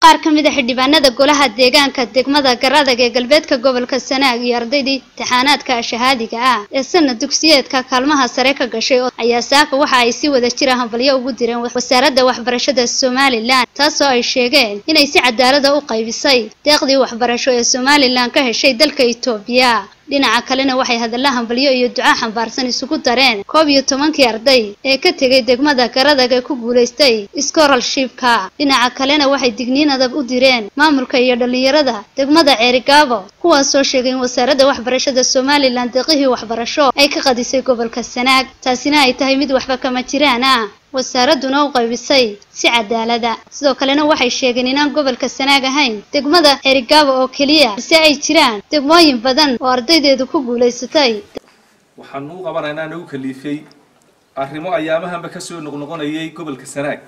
Qaar ka mid ah xildhibaanada golaha deegaanka degmada Garadag ee galbeedka gobolka Sanaag iyo ardaydii imtixaanaadka shahaadiga ah ee sanad dugsiyeedka kaalmaha sare ka gashay ayaa saaka waxa ay si wada jir ah hambalyo ugu direen wasaaradda waxbarashada Somaliland, taasoo ay sheegeen inay si cadaalad ah u qaybisay deeqdii waxbarasho ee Somaliland ka heshay dalka Itoobiya. Dhinaca kalena waxay hadalla hambalyo iyo duca xambaarsan isugu dareen 11kii arday ee ka tegay degmada Garadag ee ku guuleystay scholarship-ka. Dhinaca kalena waxay digniin adag u direen maamulka iyo dhalinyarada degmada Ceerigaabo, kuwaasoo sheegay in wasaaradda waxbarashada Somaliland deeqihii waxbarasho ay ka qadisay gobolka Sanaag, taasina ay tahay mid waxba kama jiraan ah, wasaaradduna u qaybisay si cadaalada. Sidoo kalena waxay sheegeen inaan gobolka Sanaag ahayn degmada Ceerigaabo oo keliya, balse ay jiraan degmooyin badan oo ardaydeedu ku guulaysatay. Waxaan u qabanaynaa nagu kaliifay arrimo ayaamahanba ka soo noqnoqonayay gobolka Sanaag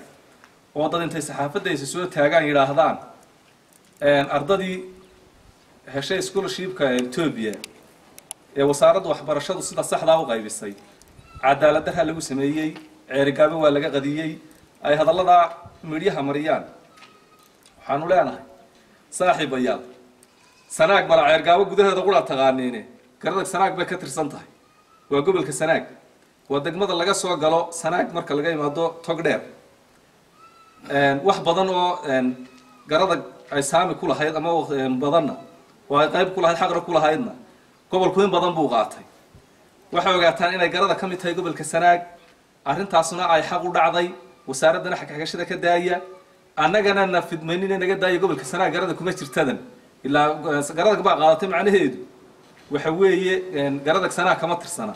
oo dad intay saxaafadda aysa soo taagaan yidhaahdaan ardadii heshay scholarship-ka Etoobiya ee wasaaradda waxbarashadu sida saxdaa u qaybisay cadaalad darra lagu sameeyey, Ceerigaabo waa laga qadiyey, ay hadalladaa midhyaha mariyaan. Waxaanu leenahay, saaxiibayaal, Sanaag mala Ceergaabo gudaheeda qura taqaaniine, Garadag Sanaag bay ka tirsan tahay, waa gobolka Sanaag, waa degmada laga soo galo Sanaag marka laga imaado Togdheer. Wax badan oo Garadag ay saami ku lahayd ama badanna oo ay qayb ku lahayd xaqra ku lahaydna gobolku in badan buu qaatay. Waxay ogaataan inay Garada ka mid tahay gobolka Sanaag, arrintaasna ay xaq u dhacday. Wasaaraddana xagxagashada ka daaya, annagana na fidmaynina naga daaya. Gobolka Sanaag Garada kuma jirtadan ilaa Garadag baa qaadatay, macnaheedu waxa weeye Garadag Sanaag kama tirsana.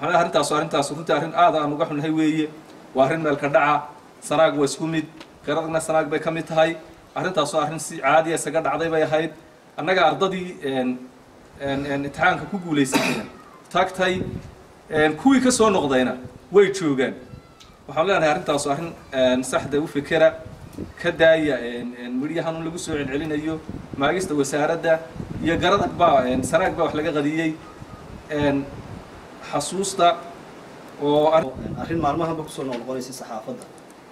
Waxaan arrintaas runtii arrin aad aan uga xunnahay weeye, waa arrin meelka dhaca. Sanaag waa isku mid, Garadagna Sanaag bay ka mid tahay. Arrintaasoo arrin si caadiya isaga dhacday bay ahayd. Annaga ardadii imtixaanka ku guulaysatayna tagtay, kuwii ka soo noqdayna way joogaan. Waxaan leenahay arrintaasu arrin saxda u fikera, ka daaya midhyahan un lagu soo celcelinayo maagista wasaaradda iyo Garadag baa Sanaag baa wax laga qadiyey. Xasuusta oo arrin maalmahanba kusoo noqnoqonaysay saxaafadda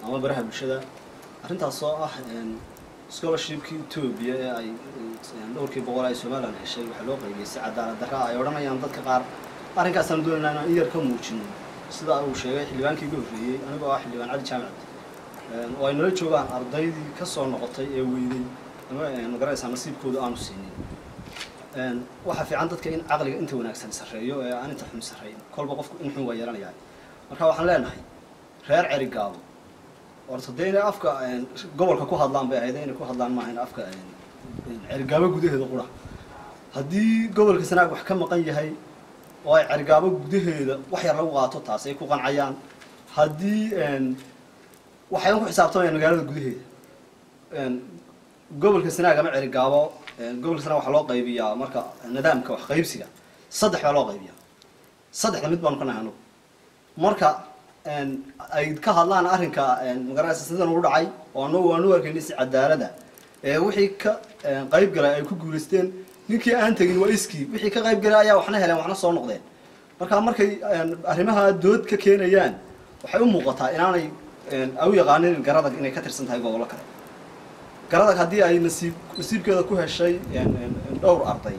ama baraha bulshada, arrintaas oo ah scholarshipkii Etoobiya ee ay dhowrkii boqol ay Somaliland heshay waxaa loo qaybiyey si cadaalad darra ay odhanayaan dadka qaar. Arrinkaasaan doonaynaa inaan in yar ka muujino. Sida uu sheegay xildhibaankii ugu horreeyey, anigoo ah xildhibaan Cali Jaamac oo ay nala joogaan ardaydii ka soo noqotay ee weyday ama magaranaysaa nasiibkooda aanu siinin, waxaa fiican dadka in caqliga inta wanaagsan sarreeyo ee aan inta xun sarreyn. Kolba qofku in xun waa yeelanayaa. Marka waxaan leenahay reer Cerigaabo, horta dee inay afka gobolka ku hadlaan bay ahayd, inay ku hadlaan maaha in afka Cerigaabo gudaheeda qura. Haddii gobolka Sanaag wax ka maqan yahay oo ay Cerigaabo gudaheeda wax yar lagu qaato, taas ay ku qancayaan. Haddii waxay ku xisaabtamayaan magaalada gudaheeda gobolka Sanaag ama Cerigaabo, gobolka Sanaag waxaa loo qaybiyaa marka nidaamka wax qaybsiga saddex baa loo qaybiyaa, saddexda mid baanu ka nahay anugu. Marka ay ka hadlaan arrinka magaranaysa sidan ugu dhacay oo anagu waanu arkaynay si cadaalada ee wixii ka qayb galay ay ku guulaysteen, ninkii aan tegin waa iskii, wixii ka qayb galay ayaa waxna heleen waxna soo noqdeen. Marka markay arrimaha dood ka keenayaan waxay u muuqataa inaanay u yaqaanin Garadag inay ka tirsan tahay gobollo kale. Garadag haddii ay nasiibkeeda ku heshay dhowr arday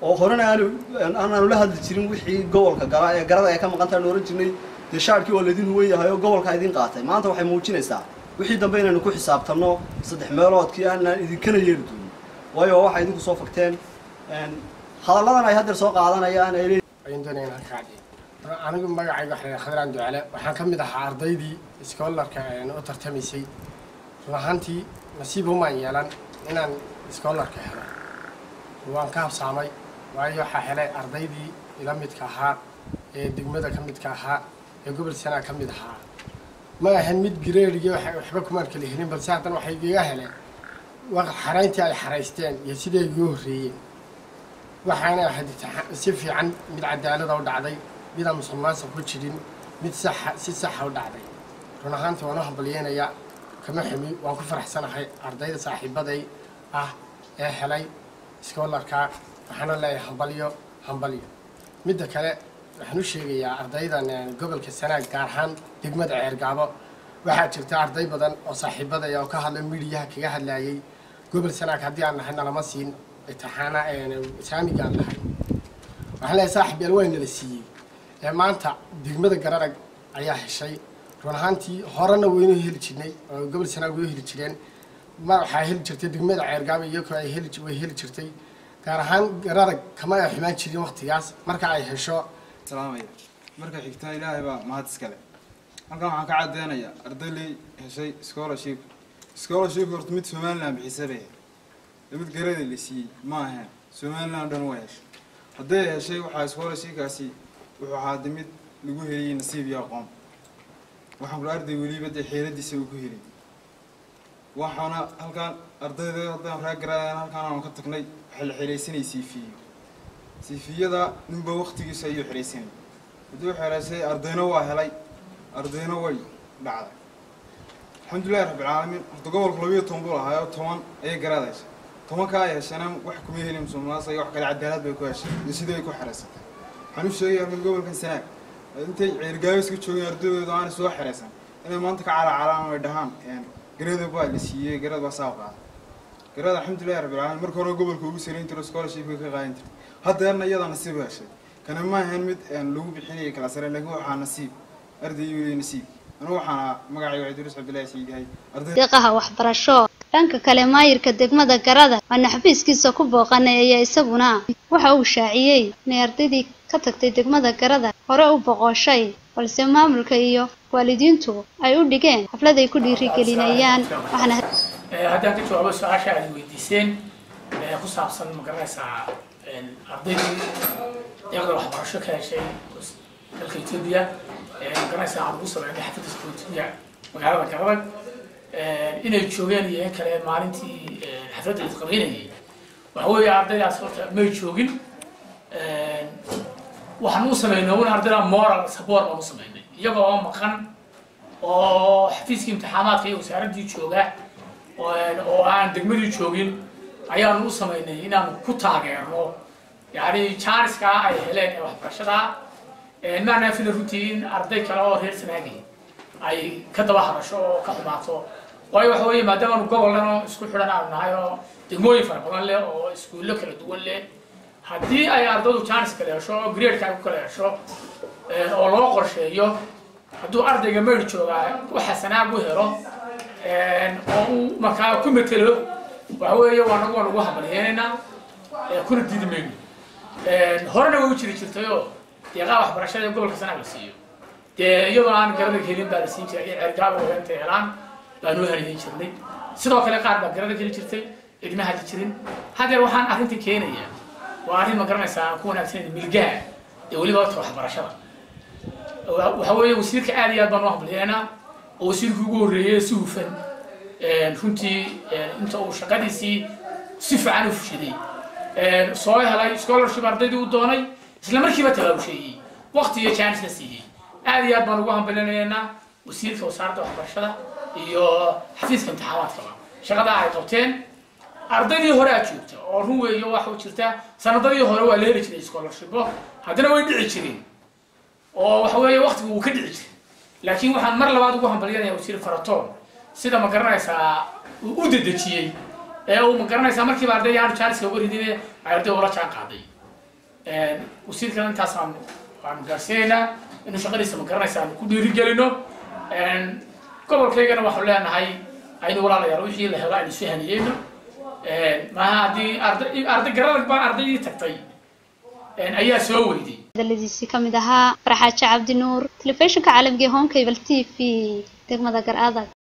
oo horena aanaanu la hadli jirin wixii gobolka gala ee Garadag ay ka maqan tahay, oran jirnay dee shaarkii waa laydin huwan yahay oo gobolka idin qaatay. Maanta waxay muujinaysaa wixii dambe inaynu ku xisaabtanno saddex meeloodkii aanaan idinkana yeeli doonin, waayo waxay idinku soo fagteen hadalladan ay haddeer soo qaadanayaan ay Ayaan doonaya inaan ka caddeeyo. Anigu magacayga waxa la Khadraan Ducale, waxaan ka mid ahaa ardaydii scholarka u tartamaysay. Run ahaantii nasiib umaan yeelan inaan scholarka helo, waan ka habsaamay, waayo waxaa helay ardaydii ila midka ahaa ee degmada ka midka ahaa ee gobol Sanaa ka mid ahaa. Ma ahan mid grade-gii waxba kumaan kala helin, balse haddana waxay igaga heleen xarayntii ay xaraysteen iyo siday igu horreeyeen. Waxaana ahayd si fiican, mid cadaalada u dhacday, mid aan musuqmaasuq ku jirin, mid saxa si saxa u dhacday. Run ahaantii waan u hambalyeynayaa, kama xumi, waan ku faraxsanahay ardayda saaxiibaday ah ee helay scholarka, waxaana leeyahay hambalyo, hambalyo. Midda kale waxaan u sheegayaa ardaydan gobolka Sanaag, gaar ahaan degmada Ceergaabo. Waxaa jirta arday badan oo saaxiibadaya oo ka hadlay miidiyaha kaga hadlayay gobol Sanaag haddii aan nahay nalama siin imtixaana saamigaan lahay. Waxaan leeyahay saaxiib yaal, waa nala siiyey ee maanta degmada Garadag ayaa heshay. Run ahaantii horena waynu heli jirnay oo gobol Sanaag way heli jireen. Ma waxaa heli jirtay degmada Ceergaabo, iyagoo ay heli way heli jirtay, gaar ahaan Garadag kama ay xumaan jirin waqtigaas marka ay hesho. Salaamaya. Marka xigta, Ilaahay baa mahad iskale. Halkan waxaan ka caddeynayaa arday heshay scholarship. Scholarship horta mid Somaliland bixisa bay ahayd, mid garada la siiyey ma ahayn. Somaliland dhan waa heshay. Hadday heshay, waxaa scholarshipkaasi wuxuu ahaa mid lagu heliyey nasiib iyo aqoon. Waxaan kula arday weliba dee xeeladiisa uu ku helay. Waxaana halkan ardayda haddaan raa garaadaan halkaan aanu ka tagnay, waxaa la xeraysanayay CV-yo. CV-yada ninba waqtigiisa ayuu xeraysanayay. Haddii xeraysay, ardayna waa helay, ardayna way dhacday. Alxamdulillahi rabbilcaalamiin. Horta gobolka 12 buu lahaayo, 10 ayay garaadaysa. 10-ka ay heshana wax kuma helin musuqmaasuq iyo wax kale, cadaalad bay ku heshay iyo sidii ay ku xeraysatay. Waxaan u sheegaya halkan gobolkan Sanaag intay Ceergaabis ka joogeen ardaydooda aanay soo xeraysan inay maanta ka calaacalaan ay dhahaan garada baa la siiyey, garada baa saa qaaday. Garada, alxamdulillahi rabbilcaalamiin, marka hore gobolka ugu sarayn jiro scholarshipka ka qaadan jirtay, haddeerna iyada nasiib heshay. Kana ma ahayn mid lagu bixinayay kala sare, laakiin waxaa nasiib arday iyo nasiib. Anigu waxaana magacayga Cabdiruus Cabdullaahi Saciid yahay arday Deeqaha waxbarasho. Dhanka kale, maayirka degmada Garada waana xafiiskiisa ku booqanay ayaa isaguna waxa uu shaaciyey inay ardaydii ka tagtay degmada Garada hore u boqoshay, balse maamulka iyo waalidiintu ay u dhigeen xaflad ay ku dhiirigelinayaan. Waxaana Haddaan ka jawaabo su-aasha aad weydiiseen ee ku saabsan, ma garanaysaa, ardaydii deeqda waxbarasho ka heshay dalka Etoobiya, ma garanaysaa, waxaan ugu sameynay xafladda Etoobiya magaalada Garadag inay joogeen iyo in kale maalintii xafladda la qabeynayay, waxa weeye ardaydaas horta may joogin. Waxaan u sameynay un ardayda moral support baan u sameynay, iyagoo oo maqan oo xafiiskii imtixaamaadka iyo wasaaraddii jooga oo aan degmadii joogin ayaanu u sameynay inaanu ku taageerno yani jaaniskaa ay heleen ee waxbarashada. Maanaa fila runtii in arday kale oo reer Sanaagi ay ka daba hadasho oo ka xumaato, waayo waxa weeye maadaamaanu gobol dhan oo isku xidhan aanu nahay oo degmooyin fara badan leh oo iskuullo kala duwan leh, haddii ay ardaydu jaanis kala hesho oo gradeka ay ku kala hesho oo loo qorsheeyo, hadduu ardayga Maydh joogaa waxa Sanaag u helo oo uu markaa ku metelo, waxa weeye waa nagu waan ugu hambalyeynaynaa, kuna diidi mayno. Horena way u jiri jirtayoo deeqaha waxbarashada ee gobolka Sanaag la siiyo dee iyadoo aan Garada helin baa la siin jiray in Ceergaaba intay helaan baanu heliyin jirnay. Sidoo kale qaar baa Garada heli jirtay, cidma hadli jirin. Haddeer waxaan arrinta keenaya waa arrin, ma garanaysaa, aan ku wanaagsanayn milgaha ee weliba horta waxbarashada. Waxa weeye wasiirka aad iyo aad baan u hambalyeynaa oo wasiirkii ugu horreeyey si hufan runtii inta uu shaqadiisii si fiican u fushiday soo helay scholarship ardaydii u doonay, isla markiiba tabaabusheeyey, waqti iyo jaanisna siiyey. Aad iyo aad baan ugu hambalinaynaa wasiirka wasaaradda waxbarashada iyo xafiiska imtixaamaadkaba shaqada ay qabteen. Ardaydii hore aad joogta oo run weeyo, waxa jirta sanadadii hore waa la heli jiray scholarshipo, haddana way dhici jireen oo waxa weeye waqtigu wuu ka dhici jiray. Laakiin waxaan mar labaad ugu hambalyanaya wasiir Faratoon sida, ma garanaysaa, uu u dedejiyey ee uu, ma garanaysaa, markiiba arday aanu jaaniska uga ridine ay arday ula jaan qaaday. Wasiirkana intaasaan waanu gaarsiinaynaa inuu shaqadiisa, ma garanaysaa, aanu ku dhiirigelino. Gobolkaygana waxaanu leenahay aynu walaalayaal wixii la helo aynu isu haniyeyno. Maaha haddii arday Garadag baa ardaydii tagtay ayaa soo weyday. Hadaladiisii ka mid ahaa. Farxaajo Cabdinuur, telefishinka caalamka ee Horn Cable TV, degmada Gar Adag.